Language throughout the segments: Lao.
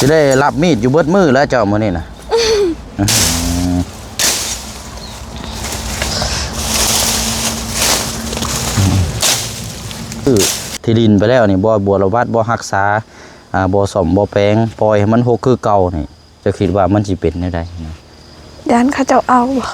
ຊິໄດ້ຮັບມີດຢູ່ເບິດມື້ແລ້ວເຈົ້າມື້ນີ້ນະ. ຊື້ທີ່ດິນໄປແລ້ວນີ້ ບໍ່ບົວລະບັດ ບໍ່ຮັກສາ ອ່າ ບໍ່ສ້ອມບໍ່ແປງ ປ່ອຍໃຫ້ມັນຮົກຄືເກົ່ານີ້ ເຈົ້າຄິດວ່າມັນຊິເປັນແນວໃດ? ຢ້ານເຂົາເຈົ້າເອົາບໍ່?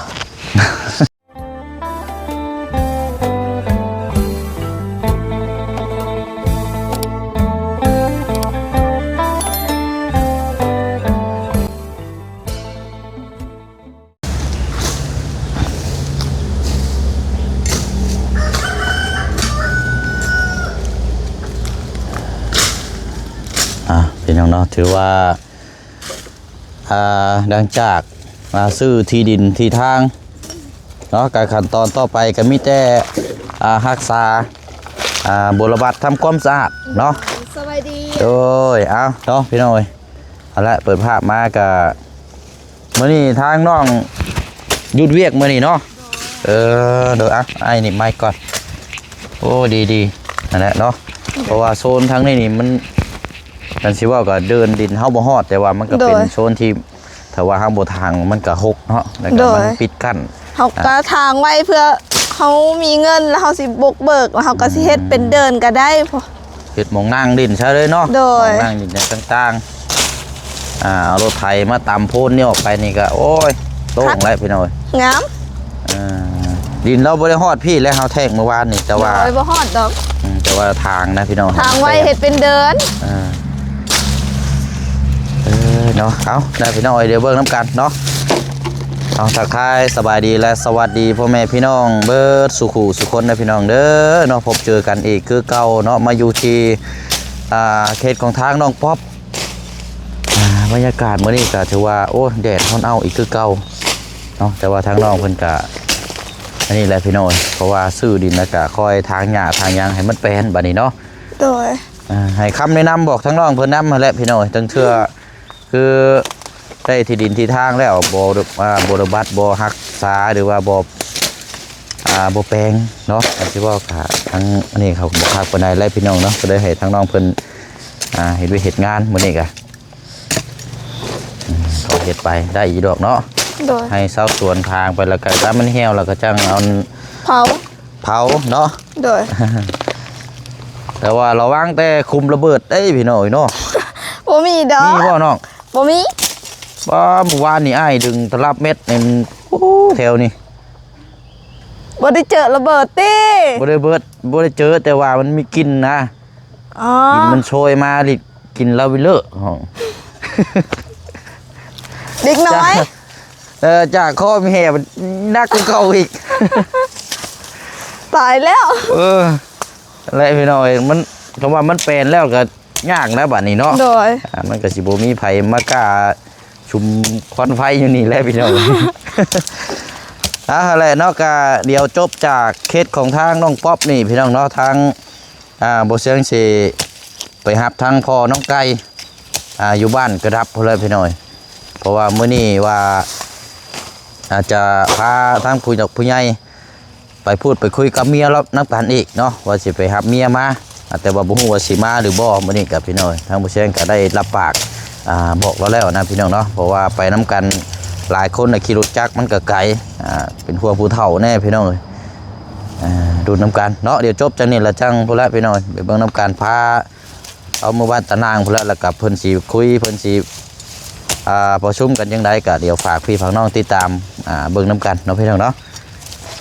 ອ່າ ພີ່ນ້ອງເນາະ ຖືວ່າ ອ່າ ຫຼັງຈາກ ອ່າ ຊື້ທີ່ດິນທີ່ທາງເນາະ ກະຂັ້ນຕອນຕໍ່ໄປກະມີແຕ່ ອ່າ ຮັກສາ ອ່າ ບົວລະບັດ ທຳຄວາມສະອາດເນາະ. ສະບາຍດີ. ໂດຍ ເອົາເນາະ ພີ່ນ້ອງເອີຍ ເອົາລະ ເປີດພາບມາກະ ມື້ນີ້ທາງນ້ອງຢຸດວຽກມື້ນີ້ເນາະ. ເອີ ໂດຍ ອ່ະ ອ້າຍໜີບໄມກ່ອນ. ໂອ້ ດີໆ ນັ້ນແຫຼະເນາະ ເພາະວ່າໂຊນທາງນີ້ນີ້ມັນ ຄັນຊິເວົ້າກໍເດີ່ນດິນເຮົາບໍ່ຮອດ ແຕ່ວ່າມັນກໍເປັນ ໂດຍ ໂຊນທີ່ ຖ້າວ່າເຮົາບໍ່ທາງມັນກໍຮົກເນາະ ແລ້ວກໍ ໂດຍ ມັນປິດກັ້ນ ເຮົາກໍ ອ່າ ທາງໄວ້ເພື່ອເຮົາມີເງິນ ແລ້ວເຮົາຊິບຸກເບີກ ແລ້ວເຮົາກໍຊິເຮັດເປັນເດີ່ນກໍໄດ້. ເຮັດໝ່ອງນັ່ງຫຼິ້ນຊະເລີຍເນາະ. ໂດຍ ໝ່ອງນັ່ງຫຼິ້ນຫຍັງຕ່າງໆ ອ່າ ເອົາລົດໄຖມາຕຳໂພນນີ້ອອກໄປນີ້ກໍ ໂອ້ຍ ໂລ່ງແລ້ວພີ່ນ້ອງເອີຍ ງາມ. ອ່າ ດິນລາວບໍ່ໄດ້ຮອດພີ້ແລ້ວ ເຮົາແທກມື້ວານນີ້ ແຕ່ວ່າ ໂດຍ ບໍ່ຮອດດອກ. ອືມ ແຕ່ວ່າທາງນະພີ່ນ້ອງ ທາງໄວ້ເຮັດເປັນເດີ່ນ. ອ່າ ເອີ ເນາະ ເອົາ ໄດ້ພີ່ນ້ອງເອີຍ ດຽວເບິ່ງນຳກັນເນາະ. ເອົາ ທັກທາຍສະບາຍດີ ແລະ ສະຫວັດດີພໍ່ແມ່ພີ່ນ້ອງເບິດສູ່ຄູ່ສູ່ຄົນເດີພີ່ນ້ອງເດີເນາະ. ພົບເຈີກັນອີກຄືເກົ່າເນາະ ມາຢູ່ທີ່ ອ່າ ເຂດຂອງທາງນ້ອງປັອບ. ອ່າ ບັນຍາກາດມື້ນີ້ກໍຖືວ່າ ໂອ້ ແດດຮ້ອນເອົາອີກຄືເກົ່າເນາະ ແຕ່ວ່າທາງນ້ອງເພິ່ນກໍ ອັນນີ້ແຫຼະພີ່ນ້ອງ ເພາະວ່າຊື້ດິນແລ້ວກໍຄອຍຖາງຫຍ້າຖາງຫຍັງໃຫ້ມັນແປນບາດນີ້ເນາະ. ໂດຍ ອ່າ ໃຫ້ຄຳແນະນຳບອກທາງນ້ອງເພິ່ນນຳຫັ້ນແຫຼະພີ່ນ້ອງ ຈັ່ງເທື່ອ ຄືໄດ້ທີ່ດິນທີ່ທາງແລ້ວ ບໍ່ ອ່າ ບໍ່ລະບັດ ບໍ່ຮັກສາ ຫຼືວ່າບໍ່ ອ່າ ບໍ່ແປງເນາະ. ອາດຊິເວົ້າກະທາງອັນນີ້ເຂົາບໍ່ຄັກປານໃດແຫຼະພີ່ນ້ອງເນາະ ກໍເລີຍໃຫ້ທາງນ້ອງເພິ່ນ ອ່າ ເຮັດວຽກເຮັດງານມື້ນີ້ກະ ອືມ ກໍເຮັດໄປໄດ້ຢູ່ດອກເນາະ. ໂດຍ ໃຫ້ຊາວສວນທາງໄປ ແລ້ວກໍຖ້າມັນແຫ້ວ ແລ້ວກໍຈັ່ງເອົາ ເຜົາ ເຜົາເນາະ. ໂດຍ ແຕ່ວ່າລະວັງແຕ່ຄຸມລະເບີດເດ້ພີ່ນ້ອງເອີຍເນາະ. ບໍ່ມີດອກ. ມີບໍ່ນ້ອງ? ບໍ່ມີ. ວ່າມື້ວານນີ້ອ້າຍດຶງຕະລັບເມັດນີ້ ໂອ້ ແຖວນີ້ ບໍ່ໄດ້ເຈີລະເບີດຕິ? ບໍ່ໄດ້ເບີດ ບໍ່ໄດ້ເຈີ ແຕ່ວ່າມັນມີກິ່ນນະ. ອໍ ກິ່ນມັນໂຊຍມາ ລິດກິ່ນລາວິເລີຫ້ອງ ເດັກນ້ອຍ. ຈາກ ເອີ ຈາກຄໍມີແຫ່ໜັກກວ່າເກົ່າອີກ. ຕາຍແລ້ວ. ເອີ ແລະ ພີ່ນ້ອງເອີຍ ມັນ ຄຳວ່າມັນແປນແລ້ວກໍຍາກແລ້ວບາດນີ້ເນາະ. ໂດຍ ອ່າ ມັນກໍຊິບໍ່ມີໃຜມາກ້າຊຸມຄວັນໄຟຢູ່ນີ້ແຫຼະພີ່ນ້ອງ. ອ່າ ຫັ້ນແຫຼະເນາະ ກໍດຽວຈົບຈາກເຄສຂອງທາງນ້ອງປັອບນີ້ພີ່ນ້ອງເນາະ ທາງ ອ່າ ບໍ່ເຊື່ອຊິໄປຮັບທາງພໍ່ນ້ອງໄກ່ ອ່າ ຢູ່ບ້ານກະດັບພຸ້ນແຫຼະພີ່ນ້ອງ. ເພາະວ່າມື້ນີ້ວ່າ ອາດຈະພາທາງຜູ້ຫຼັກຜູ້ໃຫຍ່ໄປພູດໄປຄຸຍກັບເມຍລາວນຳກັນອີກເນາະ ວ່າຊິໄປຮັບເມຍມາ ອ່າ ແຕ່ວ່າບໍ່ຮູ້ວ່າຊິມາຫຼືບໍ່. ມື້ນີ້ກະພີ່ນ້ອງ ທາງຜູ້ແຊງກະໄດ້ຮັບປາກ ອ່າ ບອກລາວແລ້ວນະພີ່ນ້ອງເນາະ ເພາະວ່າໄປນຳກັນຫຼາຍຄົນນະ ຂີ່ລົດຈັກມັນກະໄກ ອ່າ ເປັນຫ່ວງຜູ້ເຖົ້າແດ່ພີ່ນ້ອງເອີຍ. ອ່າ ລຸ້ນນຳກັນເນາະ ດຽວຈົບຈັ່ງນີ້ລະຈັ່ງພຸ້ນລະພີ່ນ້ອງ ໄປເບິ່ງນຳກັນ ພາເອົາມື້ບ້ານຕານາງພຸ້ນລະ ລະກະເພິ່ນຊິຄຸຍ ເພິ່ນຊິ ອ່າ ປະຊຸມກັນຈັ່ງໃດ ກະດຽວຝາກພີ່ຝາກນ້ອງຕິດຕາມ ອ່າ ເບິ່ງນຳກັນເນາະພີ່ນ້ອງເນາະ.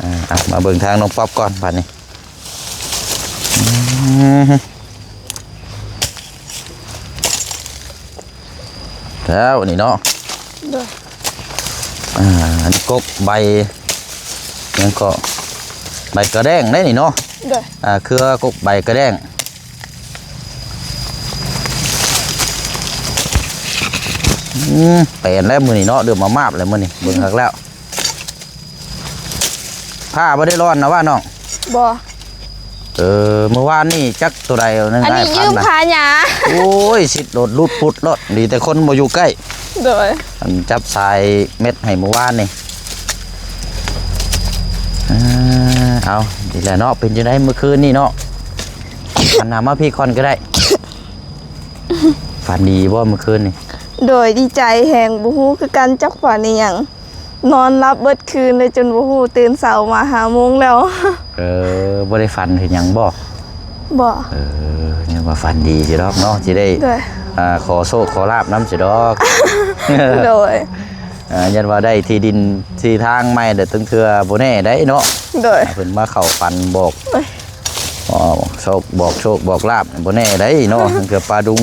ອ່າ ເອົາ ມາເບິ່ງທາງນ້ອງປັອບກ່ອນບາດນີ້. ອືມ ແລ້ວນີ້ເນາະ. ໂດຍ ອ່າ ອັນນີ້ກົກໃບຫຍັງເກາະ ໃບກະແດງເດ້ນີ້ເນາະ. ໂດຍ ອ່າ ເຄືອກົກໃບກະແດງ. ອືມ ແປນແລ້ວມື້ນີ້ເນາະ ເລີ່ມມາມາບແລ້ວມື້ນີ້ ເບິ່ງຄັກແລ້ວ. ຜ້າບໍ່ໄດ້ຮ້ອນນະວ່ານ້ອງ? ບໍ່. ເອີ ມື້ວານນີ້ຈັກໂຕໃດໜຶ່ງ ອັນນີ້ຢືມຜ້າຫຍ້າ. ໂອ້ຍ ຊິດໂລດ ຫຼຸດປຸດໂລດ ດີແຕ່ຄົນບໍ່ຢູ່ໃກ້. ໂດຍ ອັນຈັບສາຍເມັດໃຫ້ມື້ວານນີ້. ເອີ ເອົາ ນີ້ແຫຼະເນາະ ເປັນຈັ່ງໃດມື້ຄືນນີ້ເນາະ? ອັນນະ ມາພີ້ກ່ອນກໍໄດ້. ຝັນດີບໍ່ມື້ຄືນນີ້? ໂດຍ ດີໃຈແຮງ ບໍ່ຮູ້ຄືກັນຈັກຝັນອີ່ຫຍັງ ນອນຫຼັບເບິດຄືນເລີຍ ຈົນບໍ່ຮູ້ຕື່ນເຊົ້າມາຫ້າໂມງແລ້ວ. ເອີ ບໍ່ໄດ້ຝັນເຫັນຫຍັງບໍ່? ບໍ່. ເອີ ຍັງວ່າຝັນດີຊິດອກເນາະ ຊິໄດ້ ໂດຍ ອ່າ ຂໍໂຊກຂໍລາບນຳຊິດອກ. ໂດຍ ອ່າ ຍັງວ່າໄດ້ທີ່ດິນທີ່ທາງໃໝ່ເດີ ຕັ້ງເທື່ອບໍ່ແນ່ໄດ໋ເນາະ. ໂດຍ ອ່າ ເພິ່ນມາເຂົ້າຝັນບອກ ໂດຍ ບອກໂຊກ ບອກໂຊກບອກລາບ ບໍ່ແນ່ໄດ໋ເນາະ. ຕັ້ງເທື່ອປາດຸງ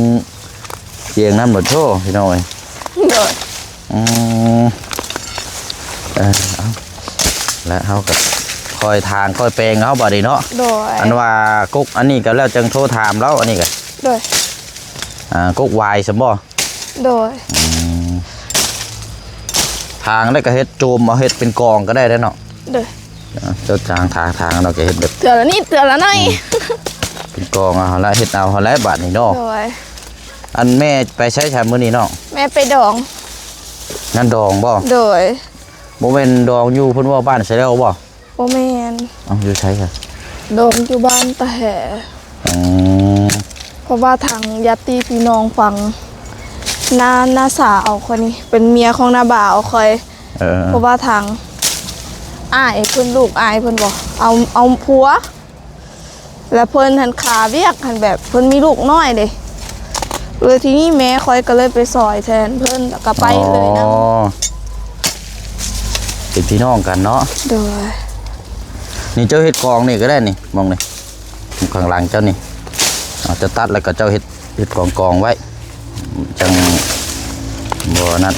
ສຽງນຳໂລດໂທ ພີ່ນ້ອງເອີຍ. ໂດຍ ອືມ ເອີ ເອົາ ແລະເຮົາກໍຄ່ອຍຖາງຄ່ອຍແປງເອົາບາດນີ້ເນາະ. ໂດຍ ອັນວ່າກົກອັນນີ້ກໍແລ້ວຈັ່ງໂທຖາມລາວ ອັນນີ້ກໍ ໂດຍ ອ່າ ກົກຫວາຍຊັ້ນບໍ່? ໂດຍ ອືມ ຖາງແລ້ວກໍເຮັດໂຈມເອົາ ເຮັດເປັນກອງກໍໄດ້ເດ້ເນາະ. ໂດຍ ເຈົ້າຈາງຖາງ ຖາງເນາະ ກໍເຮັດແບບເທື່ອລະນິດເທື່ອລະໜ້ອຍ ອືມ ເປັນກອງເອົາຫັ້ນລະ ເຮັດເອົາຫັ້ນແຫຼະບາດນີ້ເນາະ. ໂດຍ ອັນແມ່ໄປໃສຊະມື້ນີ້ນ້ອງ? ແມ່ໄປດອງ. ງານດອງບໍ່? ໂດຍ ບໍ່ແມ່ນດອງຢູ່ພຸ້ນບໍ່ ບ້ານສະແລວບໍ່? ບໍ່ແມ່ນ. ເອົ້າ ຢູ່ໃສຊະ? ດອງຢູ່ບ້ານຕາແຫ. ອືມ ເພາະວ່າທາງຍາດຕິພີ່ນ້ອງຝັ່ງນ້າ ນ້າສາວຂ້ອຍນີ້ ເປັນເມຍຂອງນ້າບ່າວຂ້ອຍ. ເອີ ເພາະວ່າທາງອ້າຍເພິ່ນ ລູກອ້າຍເພິ່ນບໍ່ ເອົາ ເອົາຜົວ ແລ້ວເພິ່ນຫັ້ນຄາວຽກຫັ້ນ ແບບເພິ່ນມີລູກນ້ອຍເດ້ ແລ້ວທີນີ້ແມ່ຂ້ອຍກໍເລີຍໄປຊ່ອຍແທນເພິ່ນ ແລ້ວກໍໄປເລີຍນຳ. ອໍ ເປັນພີ່ນ້ອງກັນເນາະ. ໂດຍ ນີ້ເຈົ້າເຮັດກອງນີ້ກໍໄດ້ນີ້ ໝ່ອງນີ້ ຂ້າງຫຼັງເຈົ້ານີ້ ເອົາ ເຈົ້າຕັດແລ້ວກໍເຈົ້າເຮັດ ເຮັດກອງໆໄວ້ ຈັ່ງບໍ່ນັ້ນ.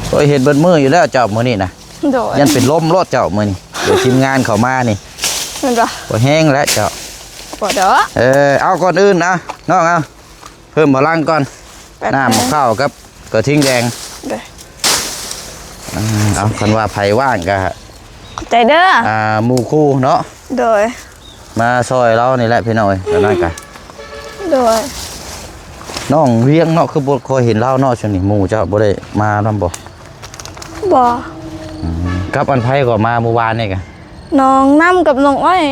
ໂອ້ຍ ເຮັດເບິດມື້ຢູ່ແລ້ວເຈົ້າມື້ນີ້ນະ. ໂດຍ ຢ້ານເປັນລົມໂລດເຈົ້າມື້ນີ້ ດຽວທີມງານເຂົ້າມານີ້ ແມ່ນບໍ່? ບໍ່ແຮງແລ້ວເຈົ້າ. ບໍ່ດອກ. ເອີ ເອົາ ກ່ອນອື່ນນະ ນ້ອງເອົາ ເພີ່ມພະລັງກ່ອນ ແປັບ ນ້ຳ ເຂົ້າກັບກະທິງແດງ. ໂດຍ ເອົາ ຄັນວ່າໃຜວ່າງກະ ຂອບໃຈເດີ ອ່າ ໝູ່ຄູ່ເນາະ. ໂດຍ ມາຊ່ອຍລາວນີ້ແຫຼະພີ່ນ້ອງເອີຍ. ອັນນັ້ນກະ ໂດຍ ນ້ອງວຽງເນາະ ຄືບໍ່ຄ່ອຍເຫັນລາວເນາະ ຊ່ວງນີ້ໝູ່ເຈົ້າບໍ່ໄດ້ມານຳບໍ່? ບໍ່. ອືມ ກັບອັນໃຜກໍມາມື້ວານນີ້ກະ? ນ້ອງນ້ຳກັບນ້ອງອ້ອຍ.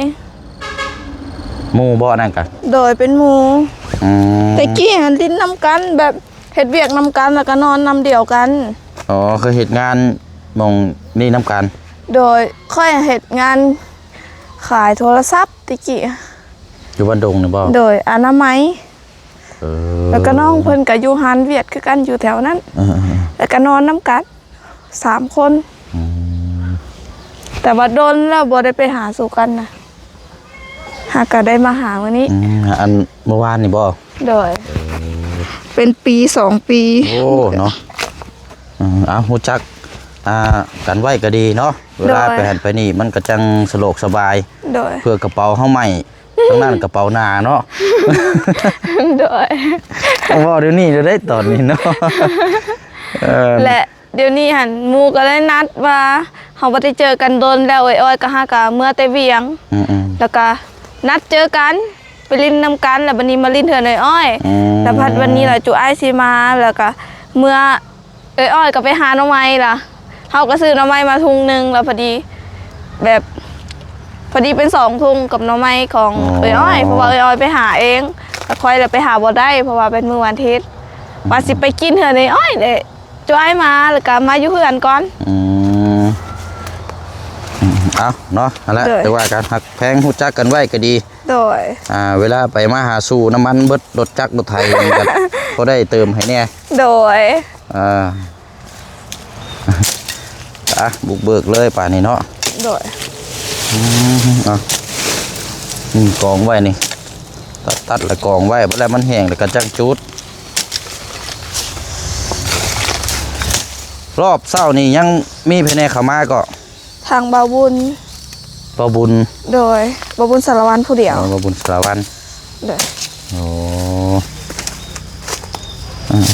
ໝູ່ບໍ່ນັ້ນກະ? ໂດຍ ເປັນໝູ່. ອືມ ແຕ່ກີ້ຫັ້ນຫຼິ້ນນຳກັນ ແບບເຮັດວຽກນຳກັນ ແລ້ວກໍນອນນຳດຽວກັນ. ອໍ ເຄີຍເຮັດງານໝ່ອງນີ້ນຳກັນ? ໂດຍ ຂ້ອຍເຮັດງານຂາຍໂທລະສັບແຕ່ກີ້. ຢູ່ບ້ານດົງນີ້ບໍ່? ໂດຍ ອະນາໄມ. ເອີ ແລ້ວກໍນ້ອງເພິ່ນກໍຢູ່ຮ້ານວຽດຄືກັນ ຢູ່ແຖວນັ້ນ. ເອີໆໆ ແລ້ວກໍນອນນຳກັນ ສາມຄົນ. ອືມ ແຕ່ວ່າດົນແລ້ວບໍ່ໄດ້ໄປຫາສູ່ກັນນະ ຫາກະໄດ້ມາຫາມື້ນີ້. ອືມ ອັນມື້ວານນີ້ບໍ່? ໂດຍ ເອີ ເປັນປີສອງປີ. ໂອ້ ເນາະ. ອືມ ເອົາ ຮູ້ຈັກ ອ່າ ກັນໄວ້ກໍດີເນາະ. ເວລາ ໂດຍ ໄປຫັ້ນໄປນີ້ ມັນກໍຈັ່ງສະດວກສະບາຍ. ໂດຍ ເພື່ອກະເປົາເຮົາໄໝ້ ທາງນັ້ນກະເປົາໜາເນາະ. ໂດຍ ເວົ້າດຽວນີ້ເລີຍເດ້ຕອນນີ້ເນາະ. ເອີ ແລະ ດຽວນີ້ຫັ້ນໝູ່ກໍໄດ້ນັດວ່າ ເຮົາບໍ່ໄດ້ເຈີກັນດົນແລ້ວ ເອື້ອຍອ້ອຍກໍຫາກະເມືອແຕ່ວຽງ. ອືມໆ ແລ້ວກະນັດເຈີກັນໄປຫຼິ້ນນຳກັນ ແລ້ວບັດນີ້ມາຫຼິ້ນເຮືອນເອື້ອຍອ້ອຍ. ອືມ ແລ້ວພັດວັນນີ້ລະຈຸອ້າຍຊິມາ ແລ້ວກະເມືອ ເອື້ອຍອ້ອຍກໍໄປຫາໜໍ່ໄມ້ລະ ເຮົາກໍຊື້ໜໍ່ໄມ້ມາທຸງໜຶ່ງ ແລ້ວພໍດີ ແບບ ພໍດີເປັນສອງທຸງກັບໜໍ່ໄມ້ຂອງ ອໍ ເອື້ອຍອ້ອຍ ເພາະວ່າເອື້ອຍອ້ອຍໄປຫາເອງ ແລ້ວຂ້ອຍລະໄປຫາບໍ່ໄດ້ ເພາະວ່າເປັນມື້ວັນອາທິດ. ອືມ ວ່າຊິໄປກິນເຮືອນເອື້ອຍອ້ອຍແຫຼະ ຈຸອ້າຍມາ ແລ້ວກໍມາຢູ່ເຮືອນກ່ອນ. ອືມ ເອົາເນາະ ຫັ້ນແຫຼະ ໂດຍ ແຕ່ວ່າການຮັກແພງຮູ້ຈັກກັນໄວ້ກໍດີ. ໂດຍ ອ່າ ເວລາໄປມາຫາສູ່ ນ້ຳມັນເບິດລົດຈັກລົດໄຖ ກໍພໍໄດ້ເຕີມໃຫ້ແດ່. ໂດຍ ອ່າ ອ່ະ ບຸກເບີກເລີຍປານນີ້ເນາະ. ໂດຍ ອືມ ເອົາ ນີ້ກອງໄວ້ນີ້ ຕັດ ຕັດແລ້ວກອງໄວ້ ບັດແລ້ວມັນແຫ້ງແລ້ວກໍຈັ່ງຈູດ. ຮອບເຊົ້ານີ້ຍັງມີໃຜແດ່ເຂົ້າມາເກາະ? ທາງບ່າວບຸນ. ບ່າວບຸນ. ໂດຍ ບ່າວບຸນສາລະວັນຜູ້ດຽວ. ອໍ ບ່າວບຸນສາລະວັນ. ໂດຍ ໂອ້ ອືມ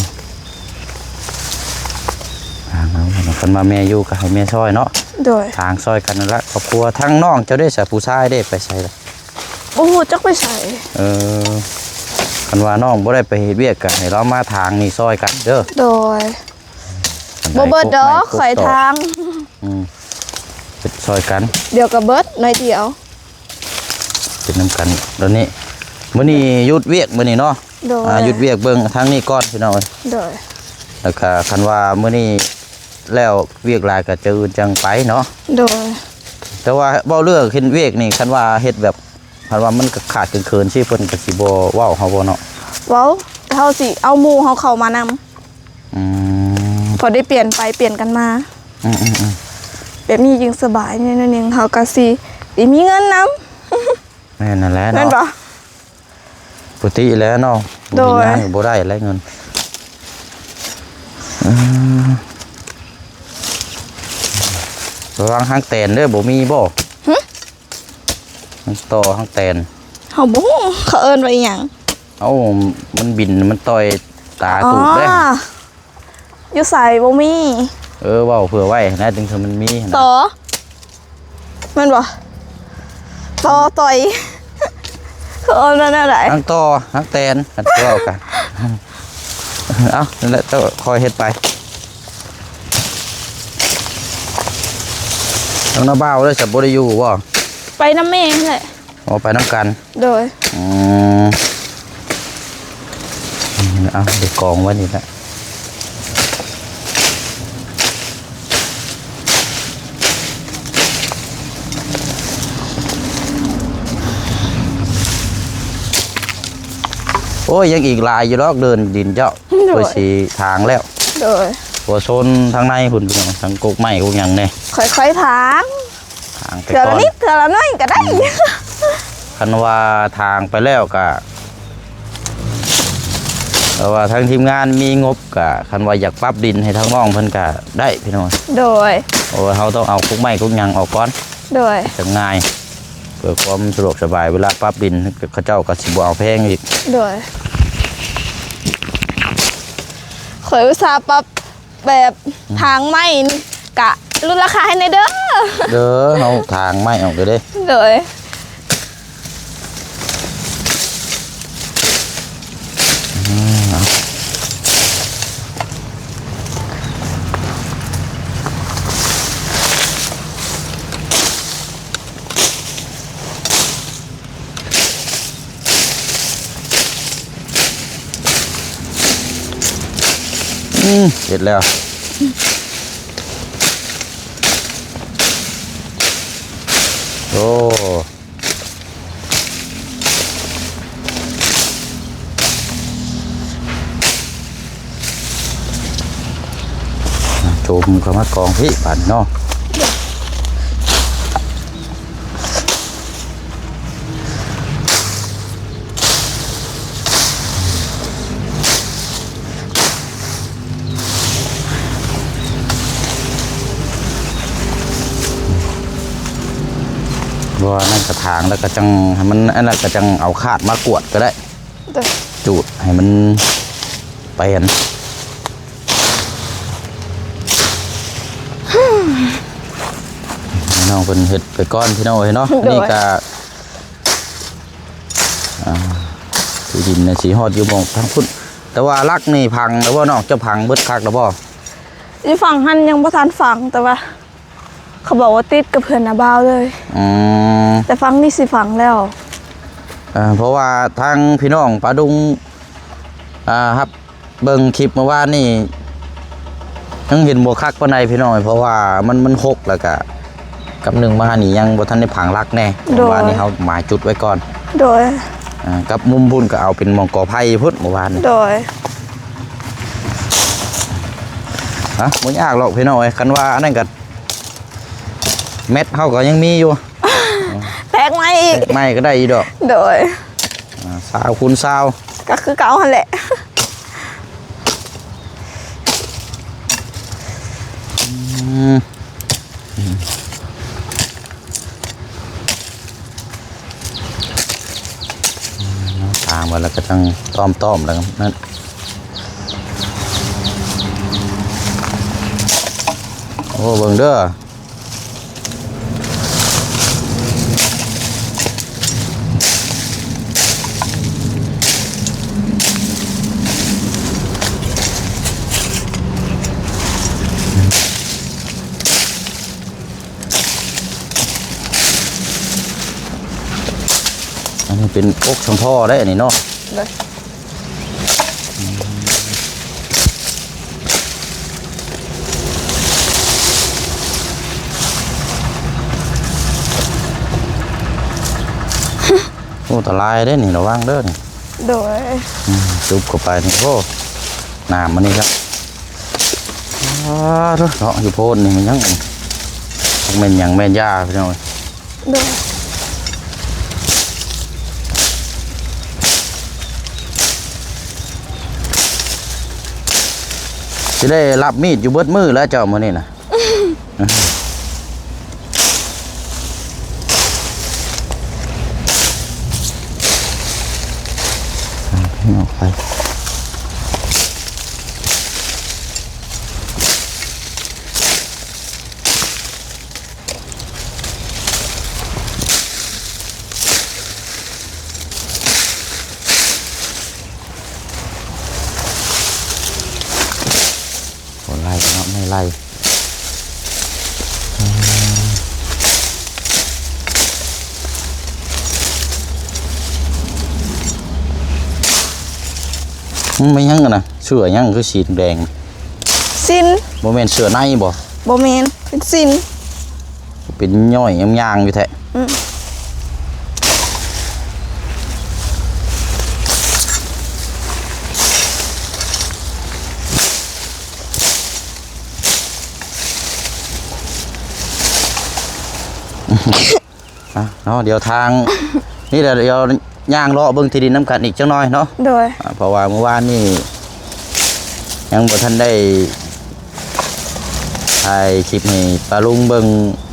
ທາງເຮົາເນາະ ຄັນວ່າແມ່ຢູ່ກໍໃຫ້ແມ່ຊ່ອຍເນາະ. ໂດຍ ທາງຊ່ອຍກັນນັ້ນລະ ຄອບຄົວ. ທາງນ້ອງເຈົ້າເດ້ຊະ ຜູ້ຊາຍເດ້ ໄປໃສລະ? ບໍ່ຮູ້ຈັກໄປໃສ. ເອີ ຄັນວ່ານ້ອງບໍ່ໄດ້ໄປເຮັດວຽກ ກໍໃຫ້ລາວມາທາງນີ້ຊ່ອຍກັນເດີ. ໂດຍ ບໍ່ເບິດດອກ ຂ້ອຍທາງ. ອືມ ເຮັດຊ່ອຍກັນ ດຽວກໍເບິດໜ້ອຍດຽວ. ເຮັດນຳກັນດຽວນີ້ ມື້ນີ້ຢຸດວຽກມື້ນີ້ເນາະ. ໂດຍ ອ່າ ຢຸດວຽກເບິ່ງທາງນີ້ກ່ອນພີ່ນ້ອງເອີຍ. ໂດຍ ແລ້ວກະຄັນວ່າມື້ນີ້ແລ້ວວຽກຫຼາຍກະຈະອື່ນຈັ່ງໄປເນາະ. ໂດຍ ແຕ່ວ່າເວົ້າເລື່ອງເຮັດວຽກນີ້ ຄັນວ່າເຮັດແບບ ຄັນວ່າມັນກະຂາດເຂີນໆຊີ້ ເພິ່ນກະຊິບໍ່ເວົ້າເຮົາບໍ່ເນາະ? ເວົ້າ ເຮົາຊິເອົາໝູ່ເຮົາເຂົ້າມານຳ. ອືມ ພໍໄດ້ປ່ຽນໄປປ່ຽນກັນມາ. ອືມໆໆ ແບບນີ້ຈຶ່ງສະບາຍແດ່ໜ້ອຍໜຶ່ງ ເຮົາກະຊິໄດ້ມີເງິນນຳ. ແມ່ນນັ້ນແຫຼະເນາະ ແມ່ນບໍ່? ປົກກະຕິແຫຼະເນາະ. ໂດຍ ບໍ່ມີງານກະບໍ່ໄດ້ແຫຼະເງິນ. ອືມ ລະວັງຫາງແຕນເດີ ບໍ່ມີບໍ່? ຫຶ? ຫາງຕໍ່ຫາງແຕນ ເຮົາບໍ່ຮູ້ເຂົາເອີ້ນວ່າອີ່ຫຍັງ. ເອົ້າ ມັນບິນ ມັນຕ່ອຍຕາຕູບເດ້. ອໍ ຢູ່ໃສ? ບໍ່ມີ. ເອີ ເວົ້າເຜື່ອໄວ້ຫັ້ນນະ ຈັ່ງເທື່ອມັນມີຫັ້ນນະ. ຕໍ່ ແມ່ນບໍ່? ຕໍ່ ຕ່ອຍ ເຂົາເອີ້ນວ່າແນວໃດ? ຫາງຕໍ່ຫາງແຕນ ຄັນຊິເວົ້າກະ ເອົ້າ ນັ້ນແຫຼະ ເຈົ້າຄ່ອຍເຮັດໄປ. ທາງນ້າບ່າວເດ້ ສະ ບໍ່ໄດ້ຢູ່ບໍ່? ໄປນຳແມ່ຫັ້ນແຫຼະ. ອໍ ໄປນຳກັນ. ໂດຍ ອືມ ເອົາໄປກອງໄວ້ນີ້ແຫຼະ. ໂອ້ຍ ຍັງອີກຫຼາຍຢູ່ດອກ ເດີ່ນດິນເຈົ້າ. ໂດຍ ເພື່ອຊິຖາງແລ້ວ. ໂດຍ ເພາະວ່າໂຊນທາງໃນພຸ້ນ ພີ່ນ້ອງ ທັງກົກໄມ້ກົກຫຍັງແດ່. ຄ່ອຍໆຖາງ ຖາງໄປກ່ອນ ເທື່ອລະນິດເທື່ອລະໜ້ອຍກະໄດ້. ອືມ ຄັນວ່າຖາງໄປແລ້ວກະ ແຕ່ວ່າທາງທີມງານມີງົບກະ ຄັນວ່າຢາກປັບດິນໃຫ້ທາງນ້ອງເພິ່ນກະໄດ້ພີ່ນ້ອງ. ໂດຍ ເພາະວ່າເຮົາຕ້ອງເອົາກົກໄມ້ກົກຫຍັງອອກກ່ອນ. ໂດຍ ຈັ່ງງ່າຍ ເພື່ອຄວາມສະດວກສະບາຍ ເວລາປັບດິນ ເຂົາເຈົ້າກະຊິບໍ່ເອົາແພງອີກ. ໂດຍ ຂ້ອຍອຸດສ່າປັບ ແບບ ອືມ ຖາງໄມ້ນີ້ກະຫຼຸດລາຄາໃຫ້ແດ່ເດີ. ເດີ ເຮົາຖາງໄມ້ອອກເດີ. ໂດຍ ອືມ ອືມ ເຮັດແລ້ວ. ໂອ້ ໂຈມເຂົ້າມາກອງພີ້ບາດນີ້ເນາະ. ບໍ່ວ່ານັ້ນກະຖາງແລ້ວກະຈັ່ງໃຫ້ມັນ ອັນນັ້ນກະຈັ່ງເອົາຄາດມາກວດກະໄດ້. ໂດຍ ຈູດໃຫ້ມັນແປນ. ນ້ອງເພິ່ນເຮັດໄປກ່ອນພີ່ນ້ອງເອີຍເນາະ. ໂດຍ ນີ້ກະ ອ່າ ທີ່ດິນນະຊິຮອດຢູ່ໝ່ອງທາງພຸ້ນ. ແຕ່ວ່າຫຼັກນີ້ຝັງແລ້ວບໍ່ນ້ອງ? ເຈົ້າຝັງເບິດຄັກແລ້ວບໍ່? ຢູ່ຝັ່ງຫັ້ນຍັງບໍ່ທັນຝັງ ແຕ່ວ່າ ເຂົາບອກວ່າຕິດກັບເຮືອນນ້າບ່າວເລີຍ. ອືມ ແຕ່ຝັ່ງນີ້ຊິຝັງແລ້ວ. ເອີ ເພາະວ່າທາງພີ່ນ້ອງປາດຸງ ອ່າ ຮັບເບິ່ງຄລິບມື້ວານນີ້ ຍັງເຫັນບໍ່ຄັກປານໃດພີ່ນ້ອງ ເພາະວ່າມັນ ມັນຮົກ ແລ້ວກະກັບໜຶ່ງມານີ້ຍັງບໍ່ທັນໄດ້ຝັງຫຼັກແນ່. ໂດຍ ວານນີ້ເຮົາໝາຍຈຸດໄວ້ກ່ອນ. ໂດຍ ອ່າ ກັບມຸມພຸ້ນກະເອົາເປັນໝ່ອງກໍໄຜ່ພຸ້ນມື້ວານນີ້. ໂດຍ ອ່ະ ບໍ່ຍາກດອກພີ່ນ້ອງເອີຍ ຄັນວ່າອັນນັ້ນກະ ແມັດເຮົາກໍຍັງມີຢູ່ ແທກໃໝ່ອີກ ແທກໃໝ່ກໍໄດ້ຢູ່ດອກ. ໂດຍ ອ່າ ຊາວຄູນຊາວ ກໍຄືເກົ່າຫັ້ນແຫຼະ. ອືມ ຖາງໄວ້ແລ້ວກໍຈັ່ງຕ້ອມໆ ແລ້ວນັ້ນ. ໂອ້ ເບິ່ງເດີ. ໂ ອັນນີ້ເປັນກົກສຳພໍໄດ໋ອັນນີ້ເນາະ. ໂດຍ. ໂອ້ ອັນຕະລາຍເດ້ນີ້ ລະວັງເດີນີ້. ໂດຍ. ອືມ ຈຸບເຂົ້າໄປນີ້ ໂອ້ ນ້ຳມັນນີ້ຄັບ. ອ້າ ເນາະ ຢູ່ໂພນນີ້ມັນຍັງ ແມ່ນຫຍັງແມ່ນຢາພີ່ນ້ອງ. ໂດຍ. ຊິໄດ້ລັບມີດຢູ່ເບິດມື້ແລ້ວເຈົ້າມື້ນີ້ນະ. ອອກໄປ. ບໍ່ໄລ່ເນາະ ໄມ້ໄລ່. ອືມ ມັນຫຍັງຫັ້ນນະ? ເສື້ອຫຍັງຄືສີແດງ? ສິ້ນ. ບໍ່ແມ່ນເສື້ອໃນບໍ່? ບໍ່ແມ່ນ ເປັນສິ້ນ. ເປັນຍ້ອຍຍາງໆຢູ່ແທ້. ອືມ. ອ່ະເນາະ ດຽວທາງນີ້ແຫຼະ ດຽວຍ່າງເລາະເບິ່ງທີ່ດິນນຳກັນອີກຈັກໜ່ອຍເນາະ. ໂດຍ. ອ່າ ເພາະວ່າມື້ວານນີ້ຍັງບໍ່ທັນໄດ້ຖ່າຍຄລິບໃຫ້ປ້າລຸງເບິ່ງ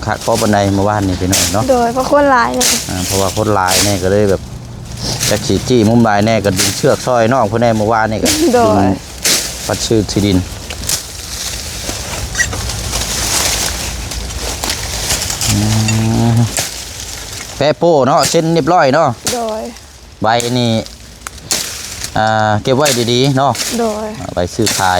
ຄັກພໍປານໃດມື້ວານນີ້ພີ່ນ້ອງເນາະ. ໂດຍ ເພາະຄົນຫຼາຍເນາະ. ອ່າ ເພາະວ່າຄົນຫຼາຍແດ່ ກໍເລີຍແບບ ຈັກຊິຈີ້ມຸມໃດແດ່ ກໍດຶງເຊືອກຊ່ອຍນ້ອງເພິ່ນແດ່ ມື້ວານນີ້ກໍ ໂດຍ ດຶງປັດຊື່ທີ່ດິນ. ອືມ ແປະໂປ້ເນາະ ເຊັນຮຽບຮ້ອຍເນາະ. ໂດຍ. ໃບນີ້ ອ່າ ເກັບໄວ້ດີໆເນາະ. ໂດຍ. ໄວ້ຊື້ຂາຍ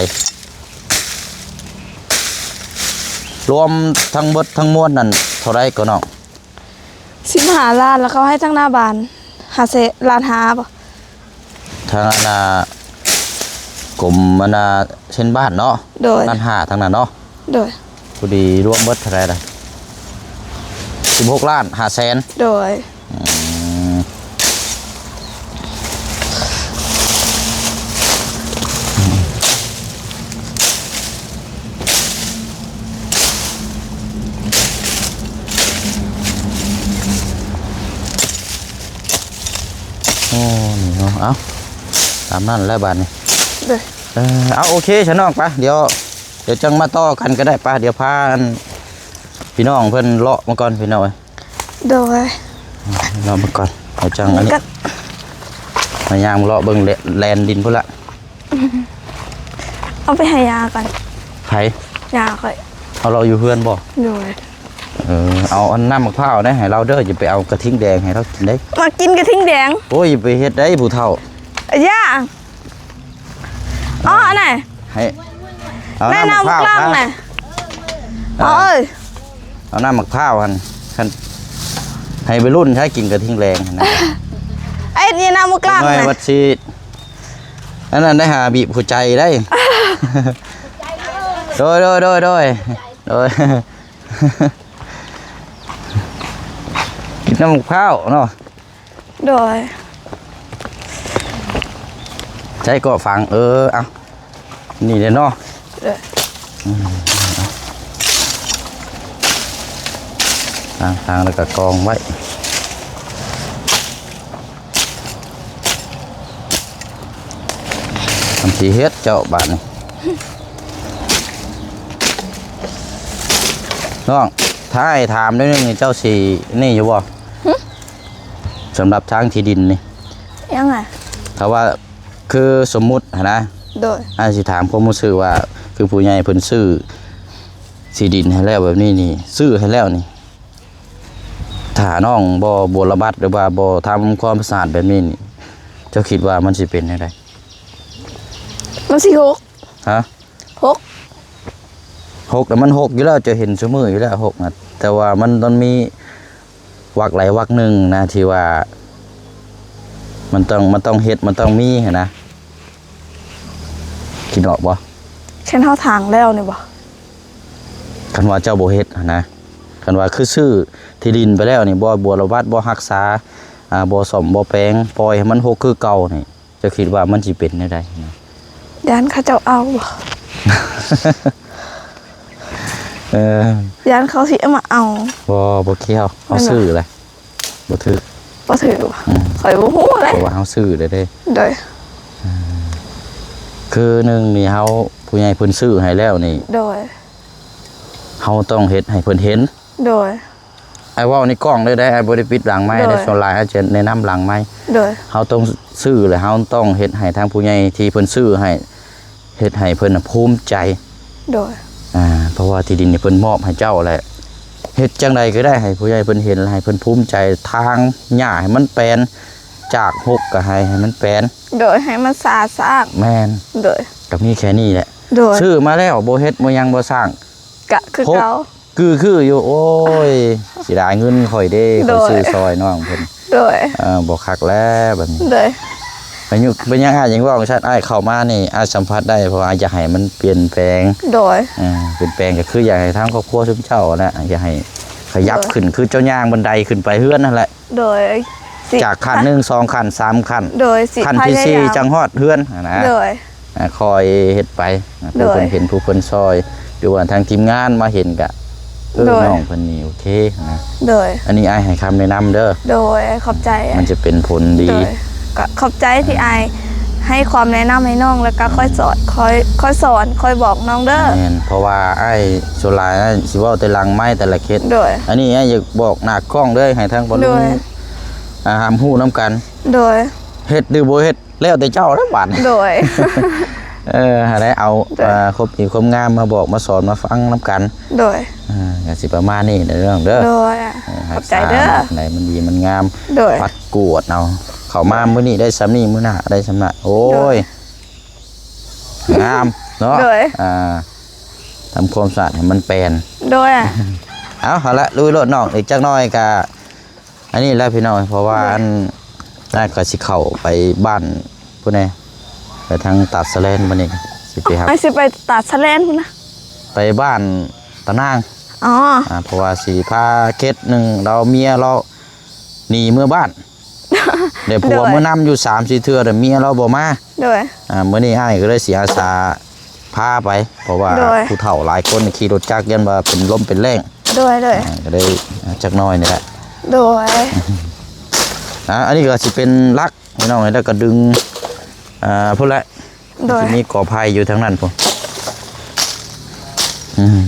ລວມທັງເບິດທັງມວນນັ້ນເທົ່າໃດກໍນ້ອງ? ສິບຫ້າລ້ານ ແລ້ວເຂົາໃຫ້ທັງໜ້າບ້ານຫ້າແສນ ລ້ານຫ້າບໍ່? ທາງອັນນ່າ ກົມອັນນ່າ ເຊັນບ້ານເນາະ. ໂດຍ. ລ້ານຫ້າທາງນັ້ນເນາະ. ໂດຍ. ພໍດີລວມເບິດເທົ່າໃດລະ? ສິບຫົກລ້ານຫ້າແສນ. ໂດຍ. ອືມ ໂອ້ ນີ້ເນາະ ເອົ້າ ຕາມນັ້ນແຫຼະບາດນີ້. ໂດຍ. ເອີ ເອົາ ໂອເຄຊະນ້ອງ ໄປ ດຽວ ດຽວຈັ່ງມາຕໍ່ກັນກໍໄດ້ ໄປ ດຽວພາອັນພີ່ນ້ອງເພິ່ນເລາະມາກ່ອນ ພີ່ນ້ອງເອີຍ. ໂດຍ. ເລາະມາກ່ອນ ເອົາຈັ່ງອັນນີ້ ມາຍ່າງເລາະເບິ່ງແລນດິນພຸ້ນລະ. ເອົາໄປໃຫ້ຍ່າກ່ອນ. ໃຜ? ຍ່າຂ້ອຍ. ເອົາ ລາວຢູ່ເຮືອນບໍ່? ໂດຍ. ເອີ ເອົາອັນນ້ຳໝາກພ້າວໄດ້ໃຫ້ລາວເດີ ຢ່າໄປເອົາກະທິງແດງໃຫ້ລາວກິນເດ້. ມັກກິນກະທິງແດງ. ໂອ້ຍ ຢ່າໄປເຮັດໄດ້ຜູ້ເຖົ້າ. ຢ່າ. ອໍ ອັນນັ້ນ ໃຫ້ເອົານ້ຳໝາກພ້າວ ແມ່ນ້ຳໝາກລັງນະ. ເອີ ເອີຍ ເອົານ້ຳໝາກພ້າວຫັ້ນ ຄັນໃຫ້ໄວລຸ້ນໃຊ້ກິນກະທິງແດງຫັ້ນນະ. ເອີຍ ນີ້ນ້ຳໝາກລັງນະ ນ້ອຍວັດຊີ ອັນນັ້ນໄດ້ຫາບີບຫົວໃຈໄດ້. ໂດຍ ໂດຍ ໂດຍ ໂດຍ ໂດຍ. ກິນນ້ຳໝາກພ້າວເນາະ. ໂດຍ. ໃຊ້ກໍຝັງ ເອີ ເອົາ ນີ້ເດ້ເນາະ. ໂດຍ. ອືມ ຕັ້ງໆ ແລ້ວກໍກອງໄວ້. ທຳຊິເຮັດເຈົ້າບາດນີ້ ນ້ອງ ຖ້າໃຫ້ຖາມໜ້ອຍໜຶ່ງ ເຈົ້າຊິນີ້ຢູ່ບໍ່? ຫຶ? ສຳລັບທາງທີ່ດິນນີ້ ຍັງໄງ? ຖ້າວ່າ ຄືສົມມຸດຫັ້ນນະ. ໂດຍ. ອ້າຍຊິຖາມຄວາມຮູ້ສຶກວ່າ ຄືຜູ້ໃຫຍ່ເພິ່ນຊື້ທີ່ດິນໃຫ້ແລ້ວແບບນີ້ນີ້ ຊື້ໃຫ້ແລ້ວນີ້ ຖ້ານ້ອງບໍ່ບົວລະບັດ ຫຼືວ່າບໍ່ທຳຄວາມສະອາດແບບນີ້ນີ້ ເຈົ້າຄິດວ່າມັນຊິເປັນແນວໃດ? ມັນຊິຫົກ. ຮະ? ຫົກ. ຫົກນະ ມັນຫົກຢູ່ແລ້ວ ເຈົ້າເຫັນຊຸມື້ຢູ່ແລ້ວຫົກນະ ແຕ່ວ່າມັນຕ້ອງມີວັກໃດວັກໜຶ່ງນະ ທີ່ວ່າ ມັນຕ້ອງ ມັນຕ້ອງເຮັດ ມັນຕ້ອງມີຫັ້ນນະ ຄິດອອກບໍ່? ຄັນເຮົາຖາງແລ້ວນີ້ບໍ່? ຄັນວ່າເຈົ້າບໍ່ເຮັດຫັ້ນນະ ຄັນວ່າຄືຊື້ທີ່ດິນໄປແລ້ວນີ້ ບໍ່ບົວລະບັດ ບໍ່ຮັກສາ ອ່າ ບໍ່ສ້ອມບໍ່ແປງ ປ່ອຍໃຫ້ມັນຮົກຄືເກົ່ານີ້ ເຈົ້າຄິດວ່າມັນຊິເປັນແນວໃດ? ຢ້ານເຂົາເຈົ້າເອົາບໍ່? ເອີ ຢ້ານເຂົາຊິເອົາມາເອົາ. ບໍ່ ບໍ່ກ່ຽວ ເຮົາຊື້ແຫຼະ ບໍ່ຖືກ ບໍ່ຖືກບໍ່? ອືມ ຂ້ອຍບໍ່ຮູ້ເລີຍ ເພາະວ່າເຮົາຊື້ແລ້ວເດ້. ໂດຍ ອ່າ ຄືໜຶ່ງນີ້ ເຮົາ ຜູ້ໃຫຍ່ເພິ່ນຊື້ໃຫ້ແລ້ວນີ້ ໂດຍ ເຮົາຕ້ອງເຮັດໃຫ້ເພິ່ນເຫັນ. ໂດຍ ອ້າຍເວົ້າໃນກ້ອງເລີຍໄດ໋ ອ້າຍບໍ່ໄດ້ປິດຫຼັງໄມ ໂດຍ ເດ້ ສ່ວນຫຼາຍອ້າຍຈະແນະນຳຫຼັງໄມ. ໂດຍ ເຮົາຕ້ອງຊື້ ແລະ ເຮົາຕ້ອງເຮັດໃຫ້ທາງຜູ້ໃຫຍ່ທີ່ເພິ່ນຊື້ໃຫ້ ເຮັດໃຫ້ເພິ່ນນະພູມໃຈ. ໂດຍ ອ່າ ເພາະວ່າທີ່ດິນນີ້ເພິ່ນມອບໃຫ້ເຈົ້າແຫຼະ ເຮັດຈັ່ງໃດກໍໄດ້ໃຫ້ຜູ້ໃຫຍ່ເພິ່ນເຫັນ ແລະ ໃຫ້ເພິ່ນພູມໃຈ ຖາງຫຍ້າໃຫ້ມັນແປນ ຈາກຮົກກໍໃຫ້ ໃຫ້ມັນແປນ. ໂດຍ ໃຫ້ມັນສະອາດສະອ້າງ. ແມ່ນ ໂດຍ ກໍມີແຄ່ນີ້ແຫຼະ. ໂດຍ ຊື້ມາແລ້ວບໍ່ເຮັດບໍ່ຫຍັງບໍ່ສ້າງ ກະຄືເກົ່າ ຄື ຄືຢູ່. ໂອ້ຍ ເສຍດາຍເງິນຂ້ອຍເດ້ ໂດຍ ຂ້ອຍຊື້ຊ່ອຍນ້ອງເພິ່ນ. ໂດຍ ເອີ ບໍ່ຄັກແລ້ວບັດນີ້. ໂດຍ ເປັນຫຍັງ ເປັນຫຍັງອ້າຍຈຶ່ງເວົ້າຈັ່ງຊັ້ນ? ອ້າຍເຂົ້າມານີ້ ອ້າຍສຳຜັດໄດ້ ເພາະວ່າອ້າຍຢາກໃຫ້ມັນປ່ຽນແປງ. ໂດຍ ເອີ ປ່ຽນແປງກໍຄືຢາກໃຫ້ທາງຄອບຄົວຊຸມເຈົ້າຫັ້ນແຫຼະ ຢາກໃຫ້ຂະຫຍັບ ໂດຍ ຂຶ້ນ ຄືເຈົ້າຍ່າງບັນໄດຂຶ້ນໄປເຮືອນຫັ້ນແຫຼະ. ໂດຍ ຈາກຂັ້ນໜຶ່ງ ສອງຂັ້ນ ສາມຂັ້ນ ໂດຍ ຂັ້ນທີສີ່ ພະຍາຍາມ ຈັ່ງຮອດເຮືອນຫັ້ນນະ. ໂດຍ ອ່າ ຄ່ອຍເຮັດໄປ ໂດຍ ຜູ້ເພິ່ນເຫັນ ຜູ້ເພິ່ນຊ່ອຍ ຫຼືວ່າທາງທີມງານມາເຫັນກະ ເອີ ໂດຍ ນ້ອງເພິ່ນນີ້ໂອເຄນະ. ໂດຍ ອັນນີ້ອ້າຍໃຫ້ຄຳແນະນຳເດີ. ໂດຍ ຂອບໃຈ ມັນຈະເປັນຜົນດີ. ໂດຍ ກໍຂອບໃຈທີ່ອ້າຍໃຫ້ຄວາມແນະນຳໃຫ້ນ້ອງ ແລ້ວກໍ ອືມ ຄ່ອຍສອນ ຄ່ອຍ ຄ່ອຍສອນ ຄ່ອຍບອກນ້ອງເດີ. ແມ່ນ ເພາະວ່າອ້າຍສ່ວນຫຼາຍອ້າຍຊິເວົ້າແຕ່ຫຼັງໄມແຕ່ລະເຂດ. ໂດຍ ອັນນີ້ອ້າຍຢາກບອກໜ້າກ້ອງເລີຍ ໃຫ້ທາງພໍ່ລຸງ ໂດຍ ອ່າ ຮັບຮູ້ນຳກັນ. ໂດຍ ເຮັດຫຼືບໍ່ເຮັດ ແລ້ວແຕ່ເຈົ້າແລ້ວບາດນີ້. ໂດຍ ເອີ ຫັ້ນແຫຼະ ເອົາ ໂດຍ ເອີ ຄວາມດີຄວາມງາມມາບອກມາສອນມາຟັງນຳກັນ. ໂດຍ ເອີ ກໍຊິປະມານນີ້ເດີນ້ອງເດີ. ໂດຍ ເອີ ຂອບໃຈເດີ. ໃດມັນດີມັນງາມ ໂດຍ ປັດກວດເອົາ ເຂົ້າມາມື້ນີ້ໄດ້ສ່ຳນີ້ ມື້ໜ້າໄດ້ສ່ຳນັ້ນ. ໂອ້ຍ ໂດຍ ງາມເນາະ. ໂດຍ ອ່າ ທຳຄວາມສະອາດໃຫ້ມັນແປນ. ໂດຍ ເອົາ ຫັ້ນລະ ລຸຍໂລດນ້ອງ ອີກຈັກໜ້ອຍກະ ອັນນີ້ແຫຼະພີ່ນ້ອງ ເພາະວ່າ ໂດຍ ອັນ ອ້າຍກໍຊິເຂົ້າໄປບ້ານພຸ້ນແດ່ ໄປທາງຕາດສະແລນ ບັດນີ້ຊິໄປຮັບ ອ້າຍຊິໄປຕາດສະແລນພຸ້ນນະ ໄປບ້ານຕານາງ. ອໍ ອ່າ ເພາະວ່າຊິພາເຂດໜຶ່ງ ລາວເມຍລາວໜີເມືອບ້ານ ແລ້ວຜົວ ໂດຍ ເມືອນຳຢູ່ສາມສີ່ເທື່ອ ແຕ່ເມຍລາວບໍ່ມາ. ໂດຍ ອ່າ ມື້ນີ້ອ້າຍກໍເລີຍຊິອາສາ ພາໄປ ເພາະວ່າ ໂດຍ ຜູ້ເຖົ້າຫຼາຍຄົນຂີ່ລົດຈັກຢ້ານວ່າເປັນລົມເປັນແລ້ງ. ໂດຍ ໂດຍ ອ່າ ກໍໄດ້ຈັກໜ້ອຍນີ້ແຫຼະ. ໂດຍ ອ່າ ອັນນີ້ກໍຊິເປັນຫຼັກພີ່ນ້ອງ ແລ້ວກໍດຶງ ອ່າ ພຸ້ນແຫຼະ. ໂດຍ ຊິມີກໍໄຜ່ຢູ່ທາງນັ້ນພຸ້ນ. ອືມ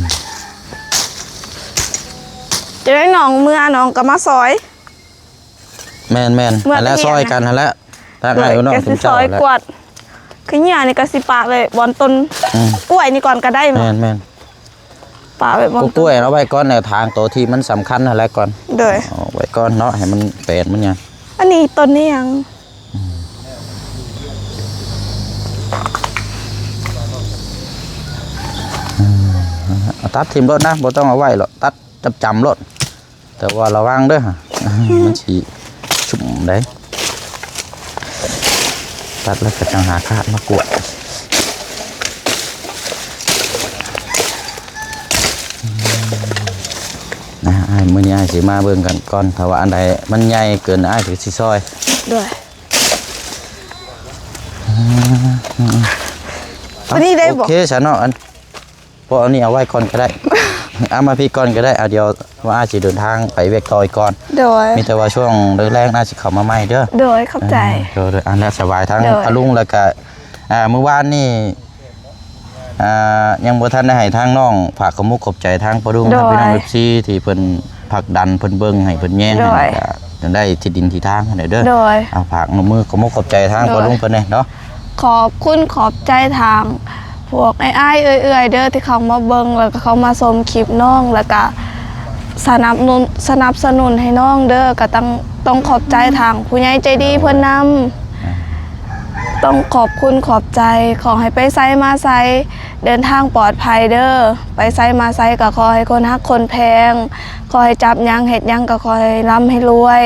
ຈະໄດ້ນ້ອງເມືອ ນ້ອງກໍມາຊ່ອຍ. ແມ່ນໆ ເມືອ ຫັ້ນແຫຼະ ຊ່ອຍກັນຫັ້ນແຫຼະ ທາງອ້າຍນ້ອງ ກໍຊິຊ່ອຍກວາດ ຂີ້ເຫຍື້ອນີ້ກໍຊິປະໄວ້ບ່ອນຕົ້ນ ອືມ ກ້ວຍນີ້ກ່ອນກໍໄດ້. ແມ່ນໆ ປະໄວ້ບ່ອນຕົ້ນກ້ວຍ ເອົາໄວ້ກ່ອນ ແລ້ວຖາງໂຕທີ່ມັນສຳຄັນຫັ້ນແຫຼະກ່ອນ. ໂດຍ ເອົາໄວ້ກ່ອນເນາະ ໃຫ້ມັນແປນມັນຫຍັງ. ອັນນີ້ຕົ້ນນີ້ຫຍັງ? ອືມ ຕັດຖິ້ມໂລດນະ ບໍ່ຕ້ອງເອົາໄວ້ຫຼອກ ຕັດຈຳໆໂລດ. ແຕ່ວ່າລະວັງເດີ ມັນຊິຊຸ່ມໄດ໋ ຕັດແລ້ວກໍຈັ່ງຫາຄາດມາກວດນະ. ອ້າຍ ມື້ນີ້ອ້າຍຊິມາເບິ່ງກັນກ່ອນ ຖ້າວ່າອັນໃດມັນໃຫຍ່ເກີນ ອ້າຍກໍຊິຊ່ອຍ. ໂດຍ ອືມ ຕົວນີ້ໄດ້ບໍ່? ໂອເຄຊະເນາະ ອັນ ບໍ່ ເອົານີ້ເອົາໄວ້ກ່ອນກໍໄດ້ ເອົາມາພີ້ກ່ອນກໍໄດ້. ເອົາ ດຽວວ່າອ້າຍຊິເດີນທາງໄປວຽກຕໍ່ອີກກ່ອນ. ໂດຍ ມີແຕ່ວ່າຊ່ວງແລງໆ ອ້າຍຊິເຂົ້າມາໃໝ່ເດີ. ໂດຍ ຂອບໃຈ. ເອີ ໂດຍໆ ອັນລະສະບາຍທາງ ໂດຍ ອາລຸງ ແລ້ວກະ ອ່າ ມື້ວານນີ້ ອ່າ ຍັງບໍ່ທັນໄດ້ໃຫ້ທາງນ້ອງ ຝາກຂອບມຸກຂອບໃຈທາງປ້າລຸງ ໂດຍ ທາງພີ່ນ້ອງ ເອັຟຊີ ທີ່ເພິ່ນຜັກດັນ ເພິ່ນເບິ່ງໃຫ້ ເພິ່ນແຍງໃຫ້ ໂດຍ ກະ ຈັ່ງໄດ້ທີ່ດິນທີ່ທາງຫັ້ນແຫຼະເດີ. ໂດຍ ອ່າ ຝາກມືຂອບມຸກຂອບໃຈທາງ ໂດຍ ປ້າລຸງເພິ່ນແດ່ເນາະ. ຂອບຄຸນຂອບໃຈທາງພວກອ້າຍໆ ເອື້ອຍໆ ເດີ ທີ່ເຂົ້າມາເບິ່ງ ແລ້ວກໍເຂົ້າມາຊົມຄລິບນ້ອງ ແລ້ວກໍສະໜັບໜູນ ສະໜັບສະໜູນໃຫ້ນ້ອງເດີ. ກໍຕ້ອງ ຕ້ອງຂອບໃຈທາງຜູ້ໃຫຍ່ໃຈດີເພິ່ນນຳ. ອ່າ ຕ້ອງຂອບຄຸນຂອບໃຈ ຂໍໃຫ້ໄປໃສມາໃສເດີນທາງປອດໄພເດີ. ໄປໃສມາໃສກໍຂໍໃຫ້ຄົນຮັກຄົນແພງ ຂໍໃຫ້ຈັບຫຍັງເຮັດຫຍັງກໍຂໍໃຫ້ລ່ຳໃຫ້ລວຍ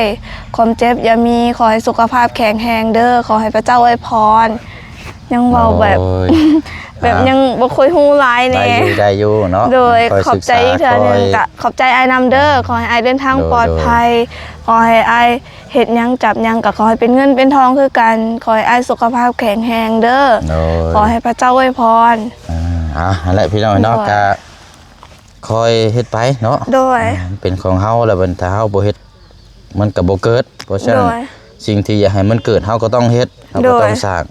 ຄວາມເຈັບຢ່າມີ ຂໍໃຫ້ສຸຂະພາບແຂງແຮງເດີ ຂໍໃຫ້ພະເຈົ້າອວຍພອນ. ຍັງເວົ້າແບບ ໂອ້ຍ ແບບ ອ່າ ຍັງບໍ່ຄ່ອຍຮູ້ຫຼາຍແດ່. ໄດ້ຢູ່ ໄດ້ຢູ່ເນາະ ໂດຍ ຄ່ອຍ ຂອບໃຈອີກເທື່ອໜຶ່ງ ສຶກສາ ກໍ ຄ່ອຍ ຂອບໃຈອ້າຍນຳເດີ ຂໍໃຫ້ອ້າຍເດີນທາງ ໂດຍ ປອດໄພ ໂດຍ ຂໍໃຫ້ອ້າຍເຮັດຫຍັງຈັບຫຍັງກໍຂໍໃຫ້ເປັນເງິນເປັນທອງຄືກັນ ຂໍໃຫ້ອ້າຍສຸຂະພາບແຂງແຮງເດີ ໂດຍ ຂໍໃຫ້ພະເຈົ້າອວຍພອນ. ອ່າ ເອົາ ຫັ້ນແຫຼະພີ່ນ້ອງເນາະ ໂດຍ ກະຄ່ອຍເຮັດໄປເນາະ ໂດຍ ອ່າ ມັນເປັນຂອງເຮົາແລ້ວ ມັນ ຖ້າເຮົາບໍ່ເຮັດ ມັນກໍບໍ່ເກີດ ເພາະສະນັ້ນ ໂດຍ ສິ່ງທີ່ຢາກໃຫ້ມັນເກີດ ເຮົາກໍຕ້ອງເຮັດ ເຮົາກໍ ໂດຍ ຕ້ອງສ້າງ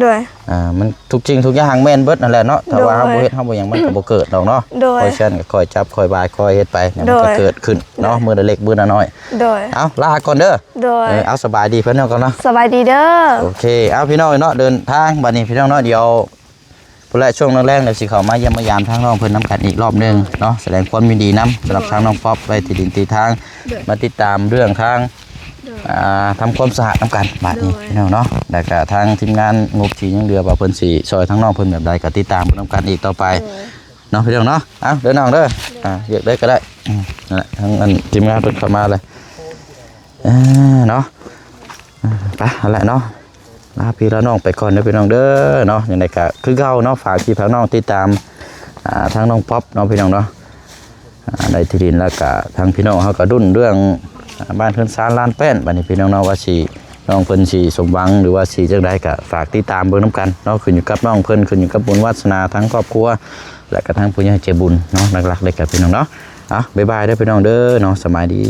ໂດຍ ອ່າ ມັນທຸກສິ່ງທຸກຢ່າງແມ່ນເບິດນັ້ນແຫຼະເນາະ ຖ້າວ່າ ໂດຍ ເຮົາບໍ່ເຮັດ ເຮົາບໍ່ຫຍັງ ມັນກໍບໍ່ເກີດດອກເນາະ ໂດຍ ເພາະສະນັ້ນກໍຄ່ອຍຈັບຄ່ອຍບາຍຄ່ອຍເຮັດໄປ ແລ້ວມັນກໍ ໂດຍ ເກີດຂຶ້ນເນາະ ໂດຍ ມື້ລະເລັກມື້ລະນ້ອຍ ໂດຍ ເອົາ ລາກ່ອນເດີ ໂດຍ ເອີ ເອົາ ສະບາຍດີເພິ່ນເນາະ ກ່ອນເນາະ ສະບາຍດີເດີ ໂອເຄ ເອົາ ພີ່ນ້ອງເນາະ ເດີນທາງບັດນີ້ ພີ່ນ້ອງເນາະ ດຽວ ພຸ້ນແຫຼະ ຊ່ວງແລງໆ ດຽວຊິເຂົ້າມາຢ້ຽມມາຢາມທາງນ້ອງເພິ່ນນຳກັນອີກລອບໜຶ່ງເນາະ ສະແດງຄວາມຍິນດີນຳ ສຳລັບທາງນ້ອງປັອບໄດ້ທີ່ດິນທີ່ທາງ ໂດຍ ມາຕິດຕາມເລື່ອງທາງ ໂດຍ ອ່າ ທຳຄວາມສະອາດນຳກັນບາດນີ້ ໂດຍ ພີ່ນ້ອງເນາະ ແລ້ວກະທາງທີມງານງົບທີ່ຍັງເຫຼືອ ວ່າເພິ່ນຊິຊ່ອຍທາງນ້ອງເພິ່ນແບບໃດ ກໍຕິດຕາມເບິ່ງນຳກັນອີກຕໍ່ໄປ ໂດຍ ເນາະ ພີ່ນ້ອງເນາະ ເອົາ ເດີນ້ອງເດີ ໂດຍ ອ່າ ວຽກໃດກໍໄດ້ ອືມ ນັ້ນແຫຼະ ທາງອັນທີມງານເພິ່ນເຂົ້າມາແລ້ວ ອ່າ ເນາະ ອ່າ ໄປ ຫັ້ນແຫຼະເນາະ ລາພີ່ລານ້ອງໄປກ່ອນເດີພີ່ນ້ອງເດີເນາະ ຈັ່ງໃດກໍຄືເກົ່າເນາະ ຝາກພີ່ຝາກນ້ອງຕິດຕາມ ອ່າ ທາງນ້ອງປັອບເນາະ ພີ່ນ້ອງເນາະ ອ່າ ໄດ້ທີ່ດິນແລ້ວກໍທາງພີ່ນ້ອງເຮົາກໍລຸ້ນເລື່ອງ ອ່າ ບ້ານເຮືອນຊານລານແປ້ນ ບັດນີ້ພີ່ນ້ອງເນາະ ວ່າຊິ ນ້ອງເພິ່ນຊິສົມຫວັງ ຫຼືວ່າຊິຈັ່ງໃດ ກໍຝາກຕິດຕາມເບິ່ງນຳກັນເນາະ ຂຶ້ນຢູ່ກັບນ້ອງເພິ່ນ ຂຶ້ນຢູ່ກັບບຸນວາສະໜາທາງຄອບຄົວ ແລະກໍທາງຜູ້ໃຫຍ່ໃຈບຸນເນາະ ຫຼັກໆ ເລີຍກໍພີ່ນ້ອງເນາະ ເອົາ ບາຍບາຍເດີພີ່ນ້ອງເດີເນາະ ສະບາຍດີ.